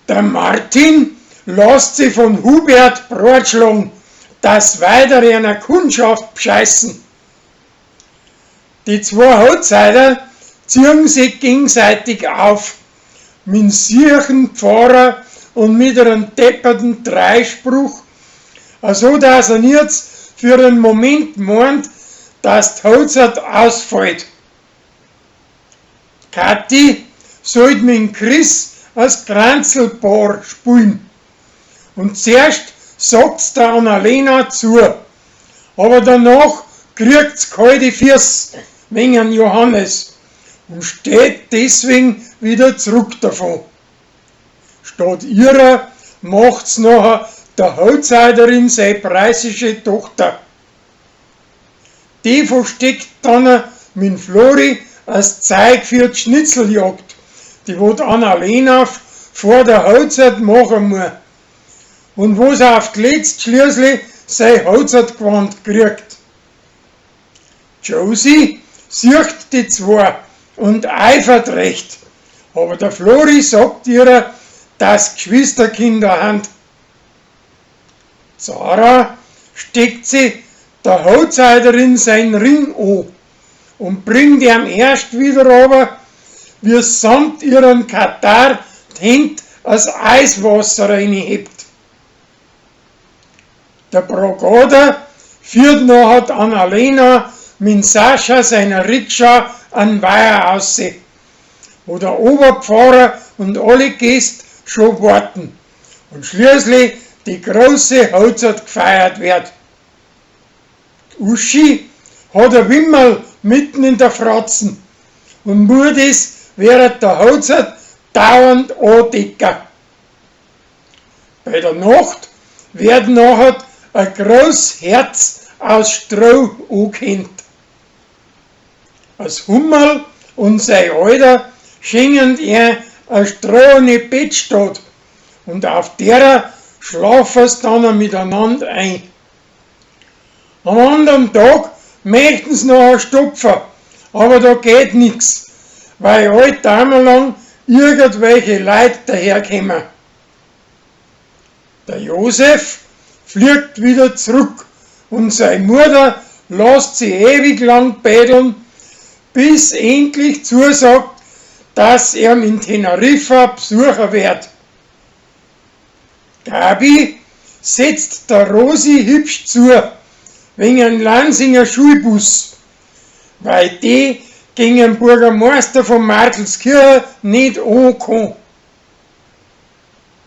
Der Martin lasst sich von Hubert breitschlagen, dass weiter einer Kundschaft bscheißen. Die zwei Hochzeiter ziehen sich gegenseitig auf, mit siechen Pfarrer und mit einem depperten Dreispruch, so dass er jetzt für einen Moment meint, dass die Hochzeit ausfällt. Kathi sollt mit Chris als Kranzelpaar spielen. Und zuerst sagt's der Annalena zu, aber danach kriegt's kalte Füße wegen Johannes und steht deswegen wieder zurück davon. Statt ihrer macht's nachher der Hochzeiterin seine preußische Tochter. Die versteckt dann mit Flori als Zeug für die Schnitzeljagd, die wo die Annalena vor der Hochzeit machen muss. Und wo sie auf die letzte schließlich sein Hochzeitgewand kriegt. Josie sieht die zwei und eifert recht. Aber der Flori sagt ihr, dass Geschwisterkinder han. Zara steckt sie der Hochzeiterin sein Ring an und bringt ihm erst wieder runter, wie es samt ihren Katar die Händ als Eiswasser reinhebt. Der Brogader führt nachher die Annalena mit Sascha seiner Rikscha an Weiher ausseh, wo der Oberpfarrer und alle Gäste schon warten und schließlich die große Hochzeit gefeiert wird. Die Uschi hat ein Wimmel mitten in der Fratzen und muss das während der Hochzeit dauernd andecken. Bei der Nacht wird nachher ein großes Herz aus Stroh angehängt. Als Hummerl und sein Alter schenken ihr eine strohene Bettstatt und auf derer schlafen sie dann miteinander ein. Am anderen Tag möchten sie noch stopfen, aber da geht nix, weil alt lang irgendwelche Leute daherkommen. Der Josef fliegt wieder zurück und seine Mutter lässt sie ewig lang betteln, bis endlich zusagt, dass er in Teneriffa besuchen wird. Gabi setzt der Rosi hübsch zu, wegen einem Lansinger Schulbus, weil die gegen den Bürgermeister von Martelskirchen nicht ankann.